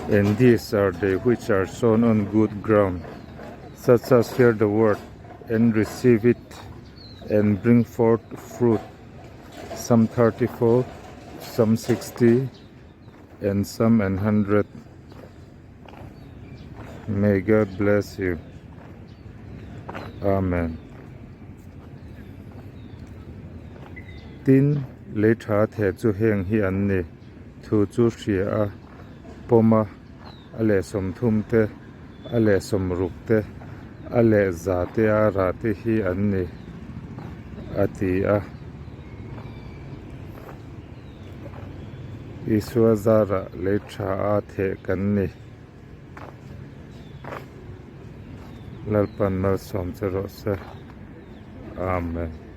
And these are they which are sown on good ground, such as hear the word and receive it and bring forth fruit, some thirtyfold, some 60, and some an 100. May God bless you. Amen. Tin, lei tha theh chu heng hi an ni, thu chu hria a, pawm a, a leh 30 te, a leh 60 te, a leh 100 te a rah te hi an ni, a ti a. Isua zarah lei tha a theh kan ni. Lalpan malsawm che rawh se. Amen.